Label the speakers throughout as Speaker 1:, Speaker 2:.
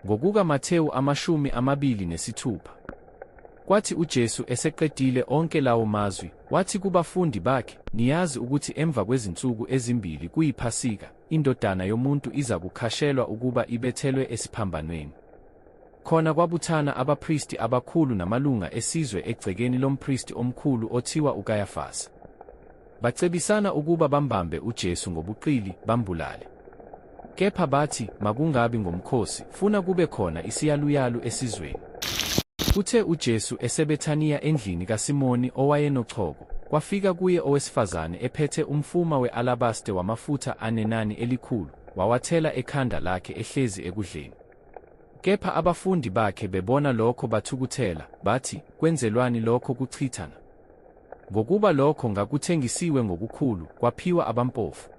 Speaker 1: Ngokuka Mathewu 26. Kwathi uJesu eseqedile onke lawo mazwi, wathi kubafundi bakhe, Niyazi ukuthi emva kwezinsuku ezimbili kuyiPhasika, iNdodana yomuntu izakukhashelwa ukuba ibethelwe esiphambanweni. Khona kwabuthana abapristi abakhulu namalunga esizwe egcekeni lompristi omkhulu othiwa uKayafase. Bacebisana ukuba bambambe uJesu ngobuqili, bambulale. Kepha bathi, Makungabi ngomkhosi, funa kube khona isiyaluyalu esizweni. Kuthe uJesu eseBethaniya endlini kaSimoni owayenochoko, kwafika kuye owesifazane ephethe umfuma we-alabaste wamafutha anenani elikhulu, wawathela ekhanda lakhe ehlezi ekudleni. Kepha abafundi bakhe bebona lokho bathukuthela, bathi, Kwenzelwani lokho kuchitha na? Ngokuba lokho ngakuthengisiwe ngokukhulu, kwaphiwa abampofu.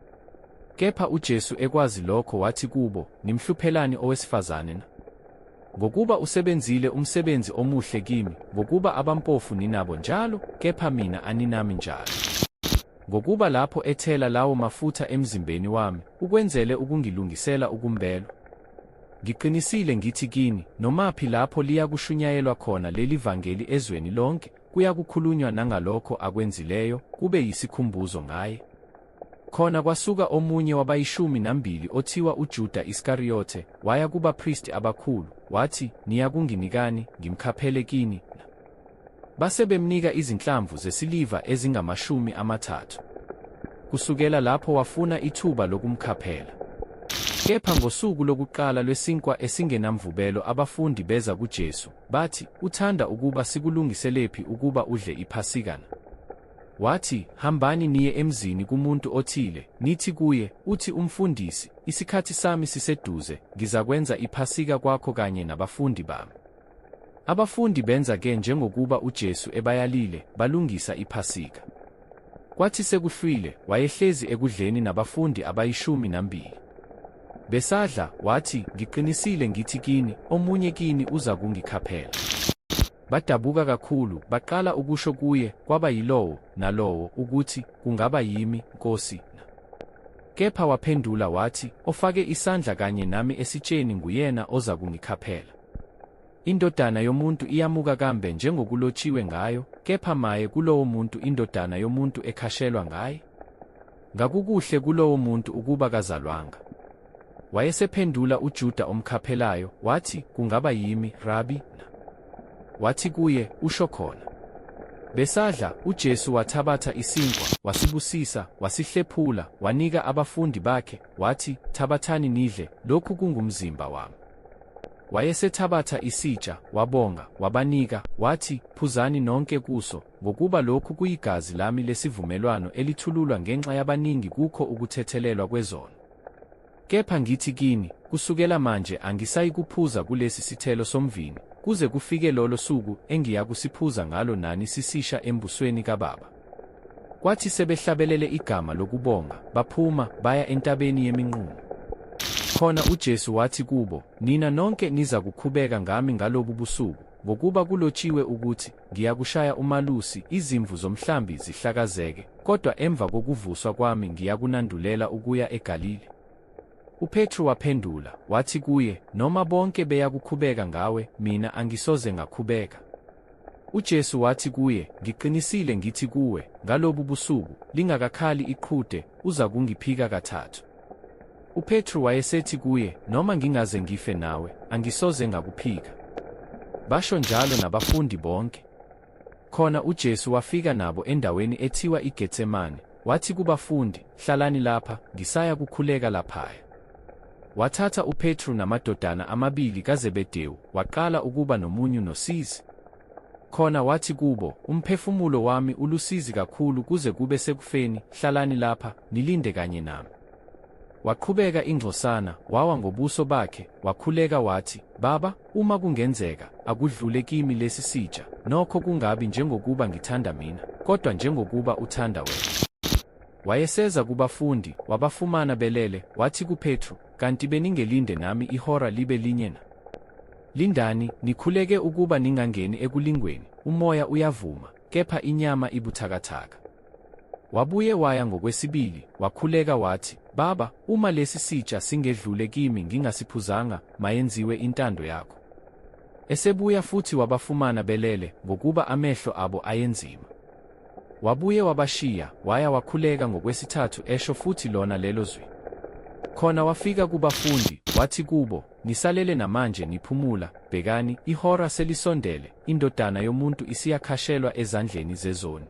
Speaker 1: Kepha uJesu ekwazi lokho wathi kubo, Nimhluphelani owesifazane na? Ngokuba usebenzile umsebenzi omuhle kimi, ngokuba abampofu ninabo njalo, kepha mina aninami njalo. Ngokuba lapho ethela lawo mafutha emzimbeni wami, ukwenzele ukungilungisela ukumbelwa. Ngiqinisile ngithi kini, nomaphi lapho liyakushunyayelwa khona leli vangeli ezweni lonke, kuyakukhulunywa nangalokho akwenzileyo, kube yisikhumbuzo ngaye. Khona kwasuka omunye wabayishumi nambili othiwa uJuda Iskariyothe, waya kubapristi abakhulu, wathi, Niyakunginikani, ngimkhaphele kini, na? Base bemnika izinhlamvu zesiliva ezingamashumi amathathu. Kusukela lapho wafuna ithuba lokumkhaphela. Kepha ngosuku lokuqala lwesinkwa esingenamvubelo abafundi beza kuJesu, bathi, Uthanda ukuba sikulungiselephi ukuba udle iPhasika na? Wathi, Hambani niye emzini kumuntu othile, nithi kuye, Uthi uMfundisi, Isikhathi sami siseduze, ngizakwenza iPhasika kwakho kanye nabafundi bami. Abafundi benza ke njengokuba uJesu ebayalile, balungisa iPhasika. Kwathi sekuhlwile, wayehlezi ekudleni nabafundi abayishumi nambili. Besadla, wathi, Ngiqinisile ngithi kini, omunye kini uzakungikhaphela. Badabuka kakhulu, baqala ukusho kuye, kwaba yilowo nalowo, ukuthi, Kungaba yimi, Nkosi, na? Kepha waphendula wathi, Ofake isandla kanye nami esitsheni nguyena ozakungikhaphela. INdodana yomuntu iyamuka kambe njengokulotshiwe ngayo, kepha maye kulowo muntu iNdodana yomuntu ekhashelwa ngaye! Ngakukuhle kulowo muntu ukuba kazalwanga. Wayesephendula uJuda omkhaphelayo, wathi, Kungaba yimi, Rabi, na? Wathi kuye, Usho khona. Besadla, uJesu wathabatha isinkwa, wasibusisa, wasihlephula, wanika abafundi bakhe, wathi, Thabathani nidle, lokhu kungumzimba wami. Wayesethabatha isitsha, wabonga, wabanika, wathi, Phuzani nonke kuso, ngokuba lokhu kuyigazi lami lesivumelwano elithululwa ngenxa yabaningi kukho ukuthethelelwa kwezono. Kepha ngithi kini, kusukela manje angisayikuphuza kulesi sithelo somvini, kuze kufike lolo suku engiyakusiphuza ngalo nani sisisha embusweni kaBaba. Kwathi sebehlabelele igama lokubonga, baphuma, baya entabeni yeminqumo. Khona uJesu wathi kubo, Nina nonke nizakukhubeka ngami ngalobu busuku, ngokuba kulotshiwe ukuthi, Ngiyakushaya umalusi, izimvu zomhlambi zihlakazeke, kodwa emva kokuvuswa kwami ngiyakunandulela ukuya eGalile. UPetru waphendula, wathi kuye, Noma bonke beyakukhubeka ngawe, mina angisoze ngakhubeka. UJesu wathi kuye, Ngiqinisile ngithi kuwe, ngalobu busuku, lingakakhali iqhude, uzakungiphika kathathu. UPetru wayesethi kuye, Noma ngingaze ngife nawe, angisoze ngakuphika. Basho njalo nabafundi bonke. Khona uJesu wafika nabo endaweni ethiwa iGetsemane, wathi kubafundi, Hlalani lapha, ngisaya kukhuleka laphaya. Wathatha uPetru namadodana amabili kaZebedewu, waqala ukuba nomunyu nosizi. Khona wathi kubo, Umphefumulo wami ulusizi kakhulu kuze kube sekufeni, hlalani lapha, nilinde kanye nami. Waqhubeka ingcosana, wawa ngobuso bakhe, wakhuleka wathi, Baba, uma kungenzeka, akudlule kimi lesi sitsha, nokho kungabi njengokuba ngithanda mina, kodwa njengokuba uthanda wena. Wayeseza kubafundi, wabafumana belele, wathi kuPetru, Kanti beningelinde nami ihora libe linye na? Lindani, nikhuleke ukuba ningangeni ekulingweni, umoya uyavuma, kepha inyama ibuthakathaka. Wabuye waya ngokwesibili, wakhuleka wathi, Baba, uma lesi sitsha singedlule kimi ngingasiphuzanga, mayenziwe intando yakho. Esebuya futhi wabafumana belele, ngokuba amehlo abo ayenzima. Wabuye wabashiya, waya wakhuleka ngokwesithathu esho futhi lona lelo zwi. Khona wafika kubafundi, wathi kubo, Nisalele namanje niphumula, bhekani, ihora selisondele, iNdodana yomuntu isiyakhashelwa ezandleni zezoni.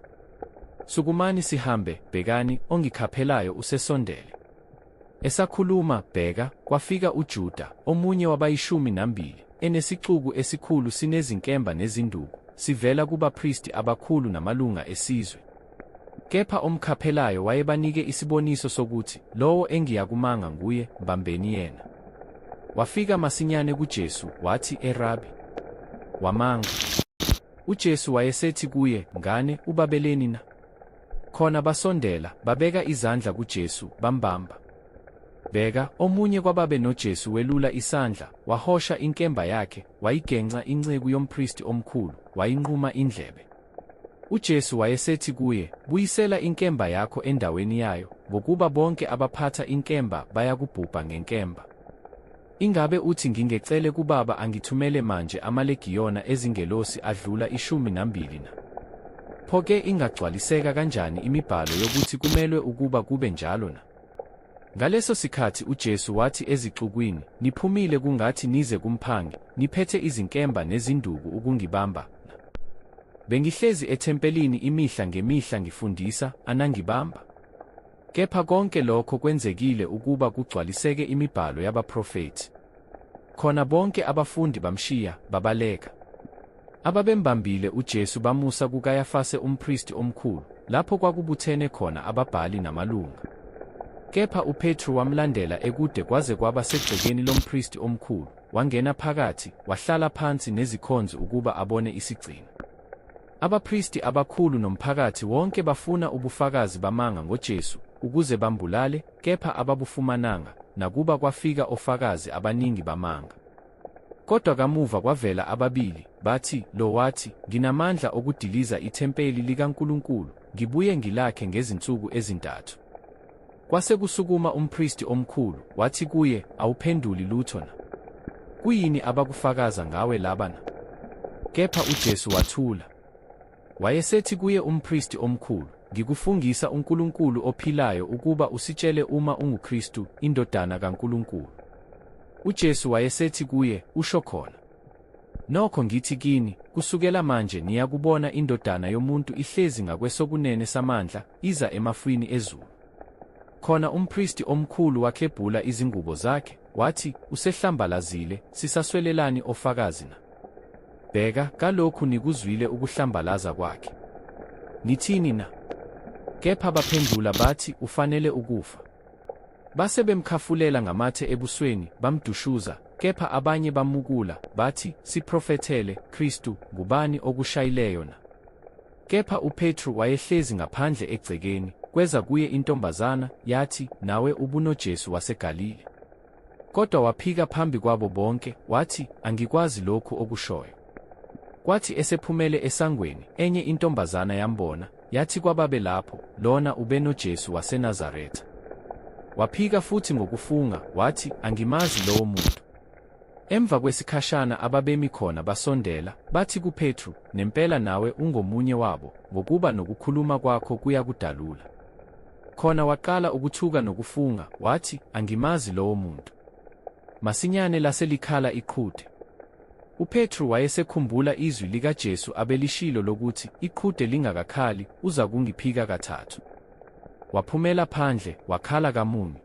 Speaker 1: Sukumani sihambe, bhekani, ongikhaphelayo usesondele. Esakhuluma, bheka, kwafika uJuda, omunye wabayishumi nambili, enesixuku esikhulu sinezinkemba nezinduku, sivela kubapristi abakhulu namalunga esizwe. Kepha omkhaphelayo wayebanike isiboniso sokuthi, Lowo engiyakumanga nguye, mbambeni yena. Wafika masinyane kuJesu, wathi, Erabi. Wamanga. UJesu wayesethi kuye, Ngane, ubabeleni na? Khona basondela, babeka izandla kuJesu, bambamba. Bheka, omunye kwababe noJesu welula isandla, wahosha inkemba yakhe, wayigenca inceku yompristi omkhulu, wayinquma indlebe. UJesu wayesethi kuye, Buyisela inkemba yakho endaweni yayo, ngokuba bonke abaphatha inkemba bayakubhubha ngenkemba. Ingabe uthi ngingecele kuBaba angithumele manje amalegiyona ezingelosi adlula 12 na? Pho-ke ingagcwaliseka kanjani imibhalo yokuthi kumelwe ukuba kube njalo na? Ngaleso sikhathi uJesu wathi ezixukwini, Niphumile kungathi nize kumphangi, niphethe izinkemba nezinduku ukungibamba, na? Bengihlezi ethempelini imihla ngemihla ngifundisa, anangibamba? Kepha konke lokho kwenzekile ukuba kugcwaliseke imibhalo yabaprofethi. Khona bonke abafundi bamshiya, babaleka. Ababembambile uJesu bamusa kuKayafase umpristi omkhulu, lapho kwakubuthene khona ababhali namalunga. Kepha uPetru wamlandela ekude kwaze kwaba segcekeni lompristi omkhulu, wangena phakathi, wahlala phansi nezikhonzi ukuba abone isigcino. Abapristi abakhulu nomphakathi wonke bafuna ubufakazi bamanga ngoJesu, ukuze bambulale, kepha ababufumananga, nakuba kwafika ofakazi abaningi bamanga. Kodwa kamuva kwavela ababili, bathi, Lo wathi, Nginamandla okudiliza ithempeli likaNkulunkulu, ngibuye ngilakhe ngezinsuku ezintathu. Kwase kusukuma umpristi omkhulu, wathi kuye, Awuphenduli lutho na? Kuyini abakufakaza ngawe laba na? Kepha uJesu wathula. Wayesethi kuye umpristi omkhulu, Ngikufungisa uNkulunkulu ophilayo ukuba usitshele uma unguKristu, iNdodana kaNkulunkulu. UJesu wayesethi kuye, Usho khona. Nokho ngithi kini, kusukela manje niyakubona iNdodana yomuntu ihlezi ngakwesokunene samandla, iza emafwini ezulu. Khona umpristi omkhulu waklebhula izingubo zakhe, wathi, Usehlambalazile, sisaswelelani ofakazi na? Bheka, kalokhu nikuzwile ukuhlambalaza kwakhe. Nithini na? Kepha baphendula bathi, Ufanele ukufa. Base bemkhafulela ngamathe ebusweni, bamdushuza, kepha abanye bamukula, bathi, Siprofethele, Kristu, ngubani okushayileyo na? Kepha uPetru wayehlezi ngaphandle egcekeni, kweza kuye intombazana, yathi, Nawe ubunoJesu waseGalile. Kodwa waphika phambi kwabo bonke, wathi, Angikwazi lokhu okushoyo. Kwathi esephumele esangweni, enye intombazana yambona, yathi kwababelapho, Lona ubenoJesu waseNazaretha. Waphika futhi ngokufunga, wathi, Angimazi lowo muntu. Emva kwesikhashana ababemi khona basondela, bathi kuPetru, Nempela nawe ungomunye wabo, ngokuba nokukhuluma kwakho kuyakudalula. Khona waqala ukuthuka nokufunga, wathi, Angimazi lowo muntu. Masinyane lase likhala iqhude. UPetru wayesekhumbula izwi likaJesu abelishilo lokuthi, Iqhude lingakakhali, uzakungiphika kathathu. Waphumela phandle, wakhala kamunyu.